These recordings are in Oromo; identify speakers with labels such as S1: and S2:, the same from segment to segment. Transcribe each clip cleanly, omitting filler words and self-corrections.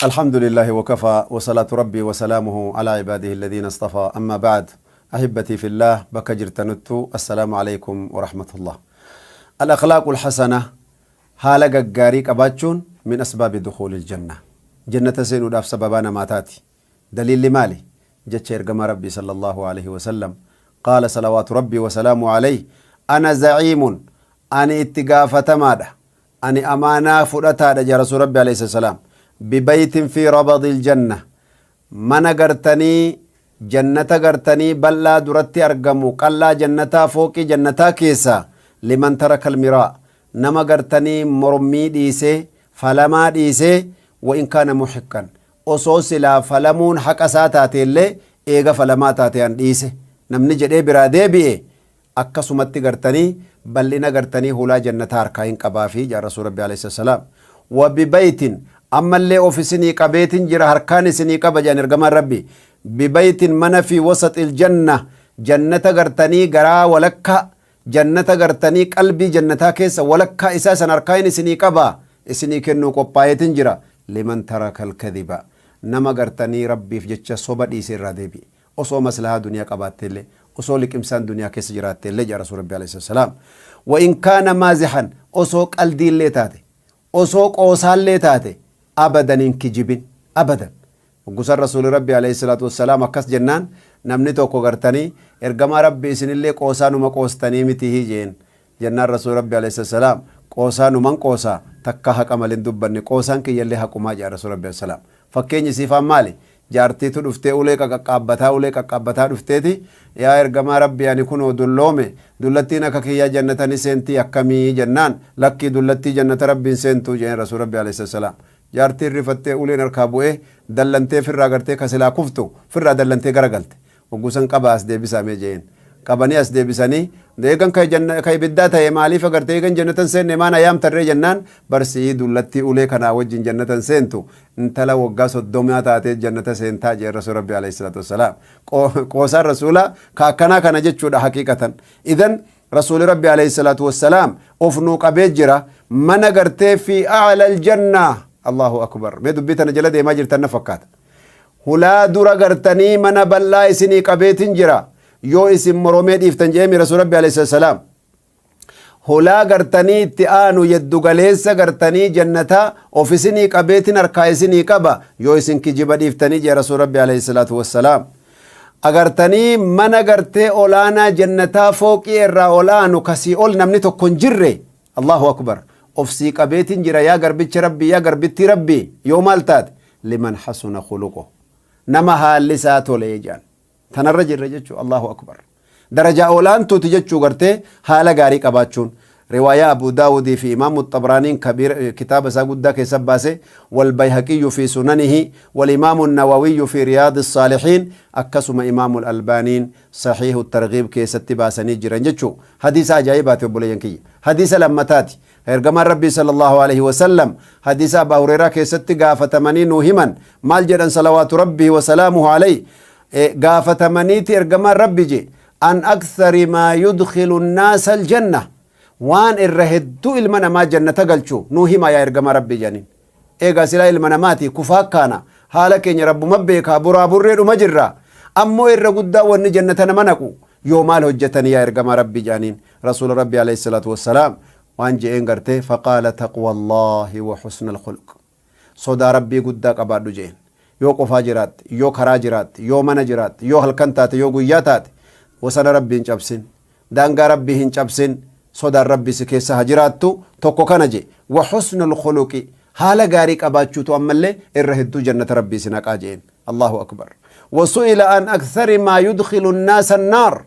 S1: الحمد لله وكفى، وصلاة ربي وسلامه على عباده الذين اصطفى، أما بعد. أحبتي في الله، bakka jirtanuttu السلام عليكم ورحمة الله. الأخلاق الحسنة، haala gaggaarii qabaachuun، من أسباب دخول الجنة، jannata seenuudhaaf sababaa namaa taati. Daliilli maali? Jecha ergamaa Rabbii صلى الله عليه وسلم، قال صلوات ربي وسلامه عليه: أنا زعيم، ani itti gaafatamaadha, ani amaanaa fudhataadha jaa rasuul Rabbi عليه السلام، ببيت في ربض الجنة، mana gartanii jannata gartanii bal'aa duratti argamu, qallaa jannataa, fooqii jannataa keessa، لمن ترك المراء، nama gartanii mormii dhiisee, falamaa dhiisee، وإن كان محقا، osoo silaa falamuun haqa isaa taate illee, eega falamaa taate an dhiise namni jedhee biraa deebi'e, akkasumatti gartanii bal'ina gartanii hulaa jannataa harkaa hin qabaafi jaa rasuul Rabbi عليه السلام. وببيت، ammallee of isinii qabeetin jira, harkaan isinii qaba jedhan ergamaan Rabbi، ببيت، mana، في وسط الجنة، jannata gartanii garaa walakka jannata gartanii qalbii jannataa keessa walakkaa isaa san harkaan isinii qaba, isinii kennuu qophaa'eetin jira، لمن ترك الكذب، nama gartanii Rabbiif jecha soba dhiise irraa deebi'e, osoo maslahaa duniyaa qabaatteillee, osoo liqimsaan duniyaa keessa jiraatteillee jaa rasuul Rabbi عليه السلام. وإن كان مازحا، osoo qaldiillee taate, osoo qoosaallee taate, abadan hin kijibin abadan. Gusan rasuuli Rabbi عليه الصلاة والسلام akkas jennaan, namni tokko gartanii, "Ergamaa Rabbi, isinillee qoosaa numa qoostanii miti?" jeen. Jennaan rasuuli Rabbi عليه السلام, "Qoosaa numan qoosaa, takka haqa malin dubbanne, qoosaan kiyyallee haqumaa," jaa rasuuli Rabbi salaam. Fakkeenyi siifaan maali? Jaartiitu dhuftee ulee qaqaqqaabbataa, ulee qaqqaabbataa dhufteeti, "Yaa ergamaa Rabbi, ani kunoo dulloome, dullattiin akka kiyyaa jannata ni seentii akkamii?" jennaan, "Lakkii, dullattii jannata Rabbiin seentuu," jeen rasuul Rabbi عليه السلام. Jaartiin rifattee uleen harkaa bu'ee dallantee firraa gartee kasilaa kuftu firraa dallantee garagalte. Hoggusan, "Qaba, as deebisamee," jeen. Qabanii as deebisanii, "Eegan ka ibiddaa ta'e maaliif agartee, eegan jannatan seenne maan ayaamtarree?" jennaan, "Barsii dullattii ulee kanaa wajjin jannatan seentu, intala waggaa 30 taatee jannata seentaa," jeen rasuul Rabbi عليه الصلاة والسلام. Qoosaan rasuula ka akkanaa kana jechuudha haqiiqatan. Idan rasuuli Rabbi عليه الصلاة والسلام of nuu qabee jira mana gartee في أعلى الجنة. الله أكبر. Mee dubbii tana jala deemaa jirtan na fakkaata. Hulaa dura gartanii mana bal'aa isinii qabeetin jira yoo isin moromee dhiiftan jeemi rasuul Rabbi عليه السلام. Hulaa gartanii itti aanu, yeddu galeessa gartanii jannataa of isinii qabeetin harkaa isinii qaba yoo isin kijiba dhiiftanii jee rasuul Rabbi عليه الصلاة والسلام. Agartanii mana gartee olaanaa jannataa, fooqii irraa olaanu, kasii ol namni tokko hin jirre, الله أكبر, of sii qabeetin jira yaa garbicha Rabbii, yaa garbittii Rabbii, yoo maal taate? لمن حسن خلقه، nama haalli isaa tolee jedhan. Tanarra jirra jechuu. الله أكبر. Darajaa olaantuuti jechuu gartee haala gaarii qabaachuun. Riwaayaa Abu Daawudii fi Imaamu Xabraaniin kabiir kitaaba isaa guddaa keessa baase, والبيهقي في سننه، والإمام النووي في رياض الصالحين، akkasuma Imaamu Albaaniin صحيح الترغيب keessatti baasanii jiran jechuu. Hadiisa ajaa'ibaati, obboleeyyan kiyya. Hadiisa lammataati. Ergamaan Rabbii صلى الله عليه وسلم hadiisa Abaa Hureeraa keessatti gaafatamanii nuu himan. Maal jedhan صلوات ربي وسلامه عليه? Gaafatamaniiti ergamaan Rabbi je, عن أكثر ما يدخل الناس الجنة, waan irra hedduu ilma namaa jannata galchu nuu hima yaa ergama Rabbi jedhaniin. Eegaa silaa ilma namaati kufaa kaana, haala keenya Rabbuma beekaa, buraa burree dhuma jirra. Ammoo irra guddaa wanni jannata nama naqu yoo maal hojjetanii yaa ergama Rabbi jedhaniin. Rasuula Rabbi عليه الصلاة والسلام waan je'een gartee, فقال: تقوى الله وحسن الخلق. Sodaa Rabbii guddaa qabaadhu jeen. Yoo qofaa jiraatte, yoo karaa jiraatte, yoo mana jiraatte, yoo halkan taate, yoo guyyaa taate, wasana Rabbii hin cabsin, daangaa Rabbii hin cabsin, sodaan Rabbii si keessa haa jiraattu. Tokko kana je. وحسن الخلق, haala gaarii qabaachuutu ammallee irra hedduu jannata Rabbii si naqaa jeen. الله أكبر. وسئل عن أكثر ما يدخل الناس النار,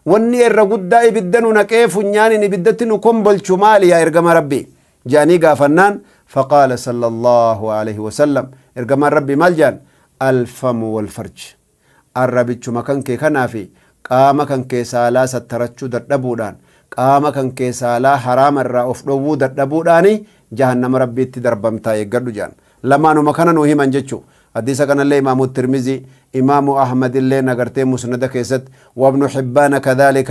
S1: wanni irra guddaa ibidda nu naqee funyaanin ibiddatti nu kombolchu maali yaa ergama Rabbii jaanii gaafannaan, فقال صلى الله عليه وسلم, ergamaan Rabbii maal jaan? الفم والفرج, arrabichuma kan kee kanaafi qaama kan kee saalaa sattarachuu dadhabuudhaan, qaama kan kee saalaa haraama irraa of dhowwuu dadhabuudhaani jahannama Rabbiitti darbamtaa, eeggadhu jaan. Lamaanuma kana nuu himan jechuu. Hadiisa kanallee Imaamu Tirmizi, Imaamu Ahmad illee nagartee musnada keessatti, وابن حبان كذلك,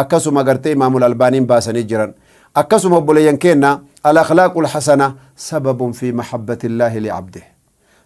S1: akkasuma gartee Imaamu Albaaniin baasanii jiran. Akkasuma obboleeyyan keenna, الأخلاق الحسنة سبب في محبة الله لعبده.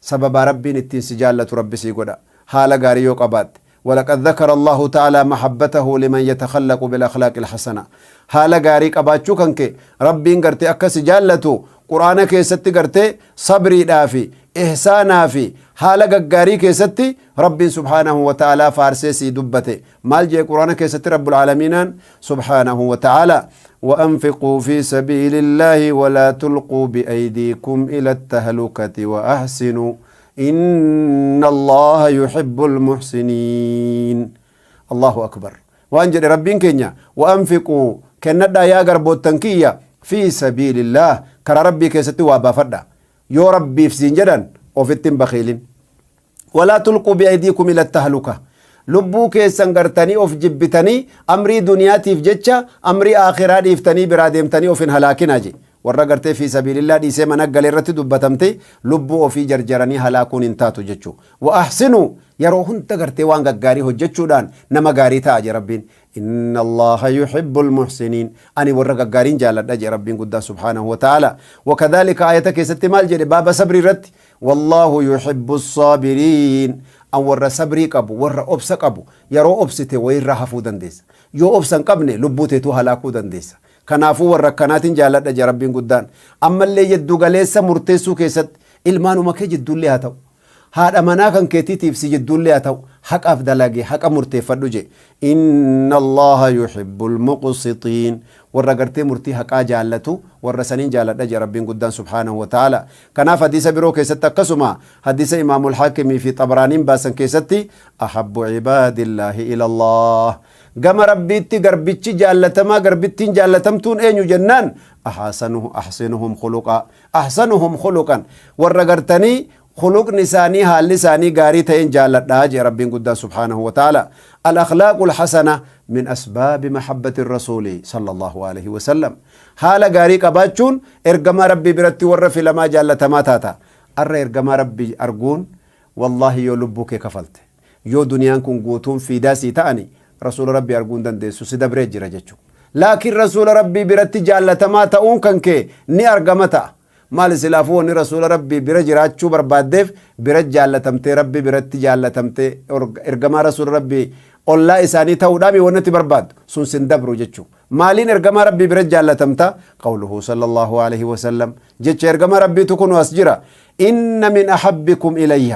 S1: Sababaa Rabbiin ittiin si jaallatu Rabbi sii godha haala gaarii yoo qabaatte. ولقد ذكر الله تعالى محبته لمن يتخلق بالأخلاق الحسنة. Haala gaarii qabaachuu kan kee Rabbiin gartee akka si jaallatu Quraana keessatti gartee sabriidhaa fi ihsaanaa fi haala gaggaarii keessatti Rabbiin سبحانه وتعالى faarsee sii dubbate. Maal jee Quraana keessatti رب العالمين سبحانه وتعالى? وأنفقوا في سبيل الله ولا تلقوا بأيديكم إلى التهلكة وأحسنوا إن الله يحب المحسنين. الله أكبر. Waan jedhe Rabbiin keenya: وأنفقوا, kennadhaa yaa garboottan kiyya, في سبيل الله, karaa Rabbii keessatti waa baafadha. Yoo Rabbiif siin jedhan ofitti hin bakiilin. ولا تلقوا بأيديكم إلى التهلكة, lubbuu keessan gartanii of jibbitanii amrii duniyaatiif jecha amrii aakhiraa dhiiftanii biraa deemtanii of hin halaakinaa je. Warra gartee في سبيل الله dhiisee mana galee irratti dubbatamte, lubbuu ofii jarjaranii halaakuun hin taatu jechuu. وأحسنوا, yeroo hunda gartee waan gaggaarii hojjechuudhaan nama gaarii ta'a je Rabbiin. إن الله يحب المحسنين, ani warra gaggaariin jaaladha je Rabbiin guddaa سبحانه وتعالى. وكذلك aayata keessatti maal jedhe baaba sabrii irratti? والله يحب الصابرين. An warra sabrii qabu, warra obsa qabu. Yeroo obsite wayirraa hafuu dandeessa. Yoo obsa hin qabne lubbuu teetuu halaakuu dandeessa. Kanaafuu warra akkanaatiin jaaladha je Rabbiin guddaan. Ammallee jiddu galeessa murteessuu keessatti ilmaanuma kee jidduullee haa ta'u, haadha manaa kan keetiitiif si jidduullee haa ta'u, haqaaf dalage, haqa murteeffadhu je. إن الله يحب المقسطين. Warra gartee murtii haqaa jaallatu, warra saniin jaaladha je Rabbiin guddaan سبحانه وتعالى. Kanaaf hadiisa biroo keessatti, akkasuma hadiisa Imaamul Haakimii fi Xabraaniin baasan keessatti, أحب عباد الله إلى الله, gama Rabbiitti garbichi jaallatamaa, garbittiin jaallatamtuun eenyu jennaan, أحسنهم خلقا, أحسنهم خلقا, warra gartanii khuluqni isaanii, haalli isaanii gaarii ta'een jaalladhaa jee Rabbiin guddaa سبحانه وتعالى. الأخلاق الحسنة من أسباب محبة الرسول صلى الله عليه وسلم. Haala gaarii qabaachuun ergamaa Rabbii biratti warra filamaa jaallatamaa taata. Arra ergamaa Rabbii arguun, wallaahi, yoo lubbuu kee kafalte, yoo duniyaan kun guutuun fiidaa sii ta'ani, rasuula Rabbii arguun dandeessu, si dabree jira jechuudha. Laakiin rasuula Rabbii biratti jaallatamaa ta'uun kan kee ni argama ta'a. Maal silaafuu wanni rasuula Rabbii bira jiraachuu barbaaddeef, bira jaallatamtee, Rabbii biratti jaallatamtee, ergamaa rasuula Rabbii ollaa isaanii ta'uudhaami wanni ati barbaaddu sun sin dabru jechuu. Maaliin ergamaa Rabbii bira jaallatamta? قوله صلى الله عليه وسلم, jecha ergamaa Rabbiitu kun as jira: إن من أحبكم إلي,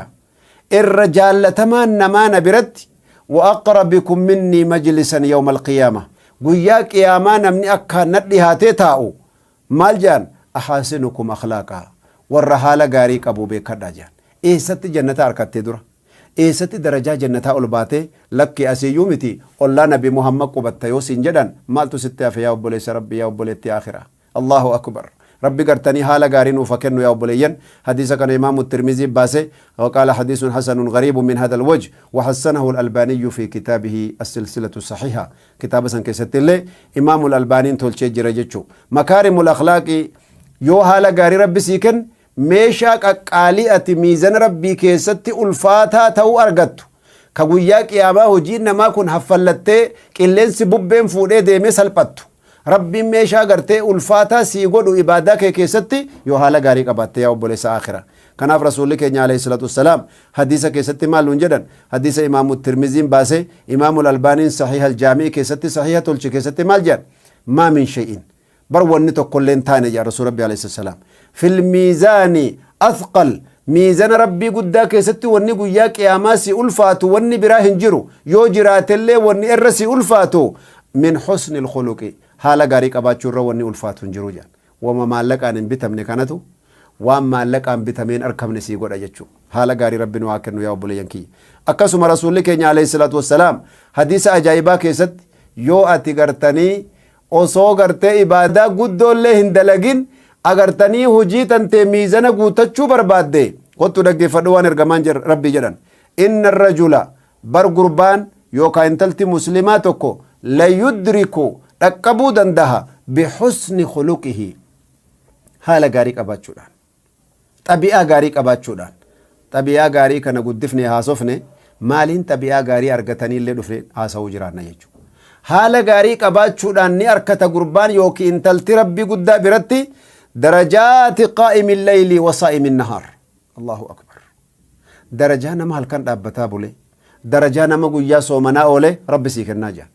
S1: irra jaallatamaan namaa na biratti, وأقربكم مني مجلسا يوم القيامة, guyyaa qiyaamaa namni akkaan na dhihaatee taa'u maal jedhan? أحاسنكم أخلاقا, warra haala gaarii qabu beekadha jedhan. Eessatti jannata harkattee dura, eessatti darajaa jannataa ol baatee? Lakki, asiyyuu miti, ollaa Nabi Muhammad qubatta yoo siin jedhan, maaltu sitti hafe, yaa obboleessa Rabbi, yaa obboleetti akhiraa? الله أكبر. Rabbi gartanii haala gaarii nuuf kennu, yaa obboleeyyan. Hadiisa kana Imaamu Tirmizii baase وقال حديث حسن غريب من هذا الوجه، وحسنه الألباني في كتابه السلسلة الصحيحة. Kitaaba san keessatti illee Imaamu Albaaniin tolchee jira jechuu. مكارم الأخلاق, yoo haala gaarii Rabbi sii kenn, meeshaa qaqqaalii ati miizana Rabbii keessatti ulfaataa ta'uu argattu, ka guyyaa qiyaamaa hojiin namaa kun haffallattee qilleensi bubbeen fuudhee deemee salphattu, Rabbiin meeshaa gartee ulfaataa sii godhu ibaadaa kee keessatti yoo haala gaarii qabaatte, yaa obboleessa aakhira. Kanaaf rasuulli keenya عليه الصلاة والسلام hadiisa keessatti maal nuun jedhan? Hadiisa Imaamu Tirmiziin baase, Imaamu Albaaniin صحيح الجامع keessatti sahiha tolche keessatti maal jedhan? ما من شيء, bar wanni tokkollee hin taane jedha rasuul Rabbi عليه الصلاة والسلام, في الميزان أثقل, miizana Rabbii guddaa keessatti wanni guyyaa qiyaamaa si ulfaatu wanni biraa hin jiru. Yoo jiraatellee wanni irra si ulfaatu, من حسن الخلق, haala gaarii qabaachuu irra wanni ulfaatu hin jiru jedhan. Wama maallaqaan hin bitamne kanatu waan maallaqaan bitameen arkamne sii godha jechuu. Haala gaarii Rabbi nu haa kennu, yaa obboleeyyan kiyya. Akkasuma rasuulli keenya عليه الصلاة والسلام hadiisa ajaa'ibaa keessatti, yoo ati gartanii osoo gartee ibaadaa guddoollee hin dalagin agartanii hojii tantee miizana guutachuu barbaadde, kottu dhaggeeffadhu waan ergamaan Rabbii jedhan: إن الرجل, bar gurbaan yookaan intalti muslimaa tokko, ليدرك, dhaqqabuu dandaha, بحسن خلقه, haala gaarii qabaachuudhaan, xabi'aa gaarii qabaachuudhaan. Xabi'aa gaarii kana guddifne haasofne, maaliin xabi'aa gaarii argatanii illee dhufne haasa'uu jiraanna jechuudha. Haala gaarii qabaachuudhaan ni arkata gurbaan yookiin intalti Rabbii guddaa biratti درجات قائم الليل وصائم النهار. الله أكبر. Darajaa nama halkan dhaabbataa bule, darajaa nama guyyaa soomanaa oole Rabbi sii kennaa jedhan.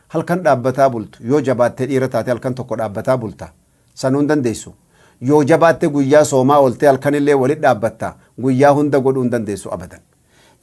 S1: Halkan dhaabbataa bultu, yoo jabaattee dhiira taate halkan tokko dhaabbataa bulta, sanuu hin dandeessu. Yoo jabaatte guyyaa soomaa ooltee halkanillee walit dhaabbatta, guyyaa hunda godhuu hin dandeessu abadan.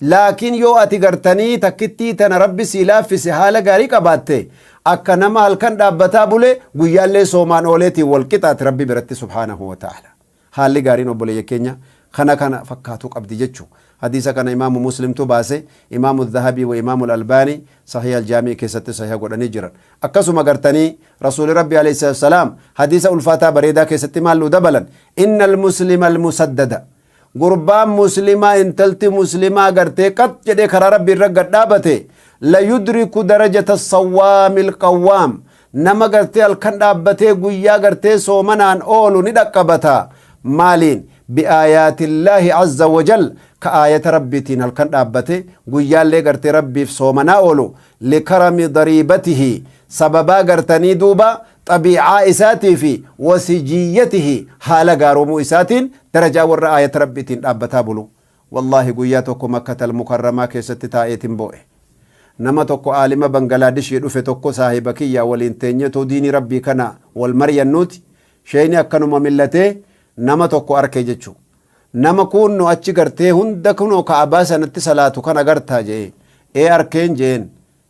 S1: Laakiin yoo ati gartanii takkittii tana Rabbi sii laaffise, haala gaarii qabaatte, akka nama halkan dhaabbataa bule, guyyaallee soomaan ooleetiin wal qixaati Rabbi biratti subhaanahu wa ta'ala. Haalli gaariin, obboleeyyan keenya, kana kana fakkaatuu qabdi jechu. Hadiisa kana Imaamu Muslimtu baase, Imaamu Dhahabii wa Imaamu Albaani Sahiha Aljaamii keessatti sahiha godhanii jiran. Akkasuma gartanii Rasuuli Rabbi alayhi salaatu wassalaam hadiisa ulfaataa bareedaa keessatti maal nu dabalan? Inna almuslima almusaddada, gurbaan muslimaa, intalti muslimaa gartee qat jedhee karaa Rabbi irra gad dhaabate, la yudriku darajata sawwaami alqawwaam, nama gartee halkan dhaabbatee guyyaa gartee soomanaan oolu ni dhaqqabata. Maaliin? Bi'aayaatillaahi azza wajal, ka aayata Rabbiitiin halkan dhaabbate, guyyaallee gartee Rabbiif soomanaa oolu, likarami dariibatihi, sababaa gartanii duuba xabiicaa isaatii fi wasijiyyatihi, haala gaaromuu isaatiin darajaa warra aayata Rabbiitiin dhaabbataa bulu. Wallaahi, guyyaa tokko Makkatal Mukarramaa keessatti taa'eetin boo'e. Nama tokko, aalima Bangalaadishii dhufe tokko, saahiba kiyya waliin teenyetoo diinii Rabbii kana wal maryannuuti, sheeyni akkanuma millatee nama tokko arke jechu. Nama kuunno achi gartee hunda kunoo Ka'abaa sanatti salaatu kan agartaa jee. Ee, arkeen jeen.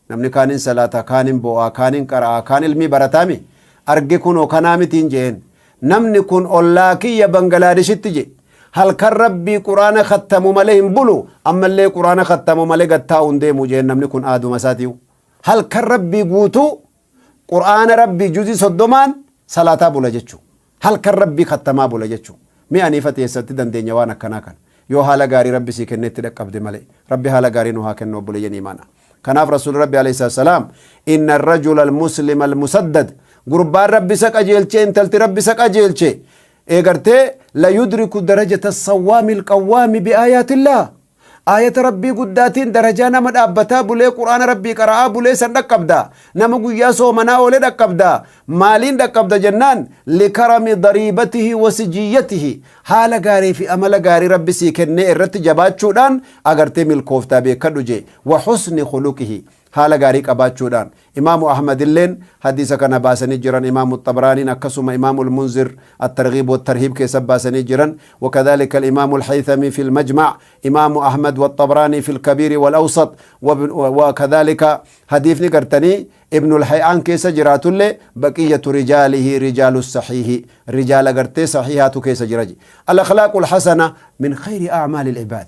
S1: Namni kaanin salaata, kaanin boo'aa, kaanin qara'aa, kaan ilmii barataami. Arge, kunoo kanaa mitiin jeen. Namni kun ollaa kiyya Bangalaadishitti je. Halkan Rabbii Quraana kattamu malee hin bulu, ammallee Quraana kattamu malee gattaa'u hin deemu jeen. Namni kun aaduma isaatiiyu. Halkan Rabbii guutuu Quraana Rabbii juzii 30n salaataa bula jechuu. Halkan Rabbii kattamaa bula jechuu. Mee aniifati eessatti dandeenya waan akkanaa kana? Yoo haala gaarii Rabbi sii kenneetti dhaqqabde malee. Rabbi haala gaarii nu haa kennu, obboleeyyan imaana. Kanaaf Rasuulli Rabbi alayhi salaam, inna arrajula almuslima almusaddad, gurbaan Rabbi isa qajeelche, intalti Rabbi isa qajeelche, eegartee la yudriku darajata sawwaami alqawwaami biaayaatillah, aayata Rabbii guddaatiin darajaa nama dhaabbataa bulee Quraana Rabbii qara'aa bulee san dhaqqabda, nama guyyaa soomanaa oolee dhaqqabda. Maaliin dhaqqabda jennaan, likarami dariibatihi wa sijiyyatihi, haala gaarii fi amala gaarii Rabbi sii kennee irratti jabaachuudhaan agartee milkooftaa beekadhu jee, wa husni khuluqihi, haala gaarii qabaachuudhaan. Imaamu Ahmad illeen hadiisa kana baasanii jiran, Imaamu Xabraaniin akkasuma, Imaamu Almunzir Attarghiib Wattarhiib keessa baasanii jiran, wakadhalika Alimaamu Alhaythami fi Almajmac, Imaamu Ahmad Waxabraanii fi Alkabiiri Walawsat. Wakadhalika hadiifni gartanii Ibnu Alhayaan keessa jiraatullee, baqiyyatu rijaalihi rijaalu sahiihi, rijaala gartee sahiihaatu keessa jira. Alakhlaaqu alhasana min khayri a'maali alcibaad,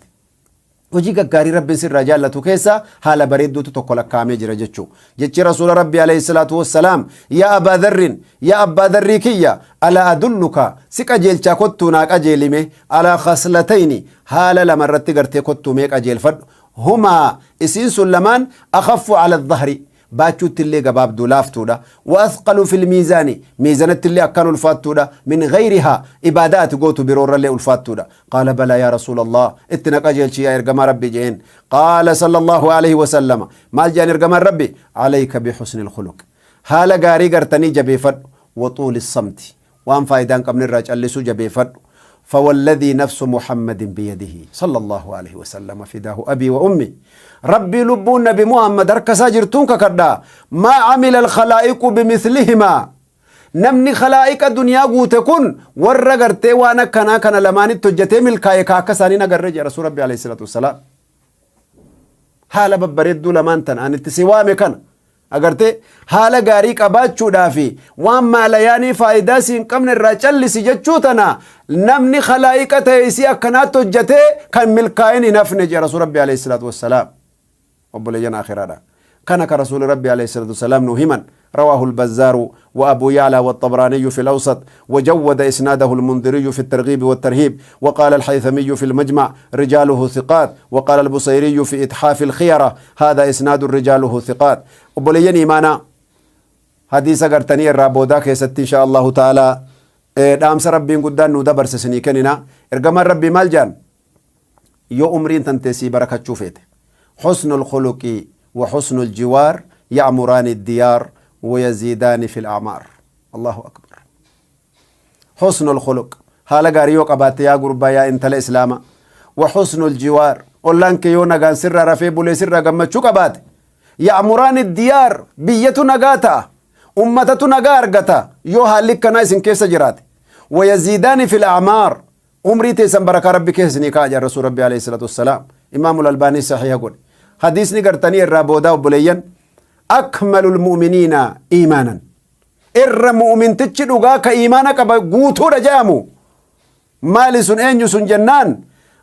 S1: hojii gaggaarii Rabbiin sirraa jaallatu keessa haala bareedduutu tokko lakkaa'amee jira jechuu. Jechi Rasuula Rabbii alayhi salaatu wassalaam, yaa Abaa Dharrin, yaa Abbaa Dharrii kiyya, alaa adulluka, si qajeelchaa kottuu naa qajeelime, alaa khaslatayni, haala lama irratti gartee kottuu mee qajeelfadhu, humaa, isiin sun lamaan, akhaffu ala dhahri, baachuutti illee gabaabduu laaftuudha, wa athqalu fil miizaani, miizanatti illee akkaan ulfaattuudha, min ghayrihaa, ibaadaa ati gootu biroorrallee ulfaattuudha. Qaala balaa yaa Rasuula Allah, itti na qajeelchi yaa ergamaa Rabbi jeen. Qaala sallallahu alayhi wasallama, maal jedhan ergamaan Rabbi? Alayka bihusni lkhuluq, haala gaarii gartanii jabeeffadhu, wa xuuli samti, waan faayidaa hin qabne irraa callisuu jabeeffadhu. فوالذي نفس محمد بيده صلى الله عليه وسلم، فداه أبي وأمي، ربي لبون نبي محمد harka jirtuun kakadha، ما عمل الخلائق بمثلهما، namni khalaa'iqa duniyaa guute kun warra gartee waan akkanaa kana lamaanitti hojjetee milkaa'e ka akka isaanii nagarre jedha Rasuul Rabbi alayhi salaatu wassalaam. Haala babbareedduu lamaan tan ani itti si waame kana agartee, haala gaarii qabaachuudhaa fi waan maalayaanii faayidaa si hin qabne irraa callisi jechuu tana, namni khalaa'iqa ta'e isii akkanaatti hojjetee kan milkaa'in hin hafne jedha Rasuul Rabbi alayhi salaatu wassalaam. Obboleeyyan akhiraadha, kana ka Rasuuli Rabbi alayhi salatu wassalaam nu himan. رواه البزار وأبو يعلى والطبراني في الأوسط، وجود إسناده المنذري في الترغيب والترهيب، وقال الحيثمي في المجمع رجاله ثقات، وقال البصيري في إتحاف الخيرة هذا إسناد رجاله ثقات. Obboleeyyan iimaanaa، hadiisa gartanii irraa boodaa keessatti insha Allahu ta'ala dhaamsa Rabbiin guddaan nu dabarse isinii kennina. Ergamaan Rabbii maal jedhan? Yoo umriin tantee sii barakachuu feete, حسن الخلق وحسن الجوار يعمران الديار ويزيدان في الأعمار. الله أكبر. حسن الخلق، haala gaarii yoo qabaatte, yaa gurbaa, yaa intala islaama, Wa husnul jiwaar, ollaan kee yoo nagaan sirraa rafee bulee sirraa gammachuu qabaate, ya'muraani diyaar, biyyatu nagaa ta'a, ummatatu nagaa argata yoo haalli akkanaa isin keessa jiraate. Wa yaziidaani fil a'maar, umrii teessan barakaa Rabbi keessa isinii kaa'a jedhan Rasuul Rabbi alayhi salaatu wassalaam. Imaamul Albaanii sahiha godhe. Hadiisni gartanii irraa boodaa, obboleeyyan, akmalul mu'miniina iimaanan, irra mu'mintichi dhugaa ka iimaana qaba guutuudha jedhamu maali sun, eenyu sun jennaan,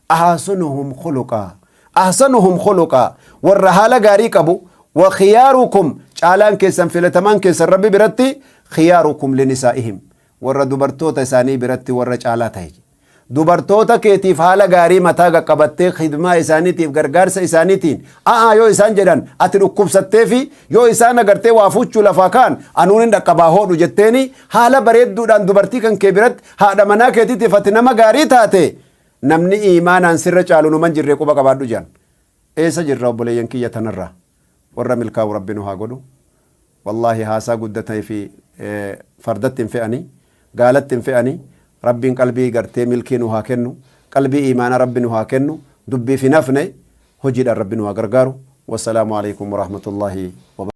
S1: ahsanuhum khuluqaa, ahsanuhum khuluqaa, warra haala gaarii qabu. Wa khiyaarukum, caalaan keessan, filatamaan keessan Rabbi biratti, khiyaarukum linisaa'ihim, warra dubartoota isaanii biratti warra caalaa ta'e. Dubartoota keetiif haala gaarii mataa qaqqabattee, khidmaa isaaniitiif, gargaarsa isaaniitiin, a'aa yoo isaan jedhan, ati dhukkubsattee fi yoo isaan agartee waa fuchuu lafaa kaan, anuun hin dhaqqabaa hoodhu jetteeni, haala bareedduudhaan dubartii kan kee biratti, haadha manaa keetiitiif ati nama gaarii taate, namni iimaanaan sirra caalu numan jirree quba qabaadhu jedhan. Eessa jirra, obboleeyyan kiyya? Tanarraa warra milkaa'u Rabbi nu haa godhu. Wallaahi, haasaa guddatee fi fardatti hin fe'anii, gaalatti hin fe'anii. Rabbiin qalbii gartee milkii nu haa kennu, qalbii iimaanaa Rabbi nu haa kennu. Dubbiif hin hafne, hojiidhaan Rabbi nu haa gargaaru. Wassalaamu alaikum warahmatullaahi.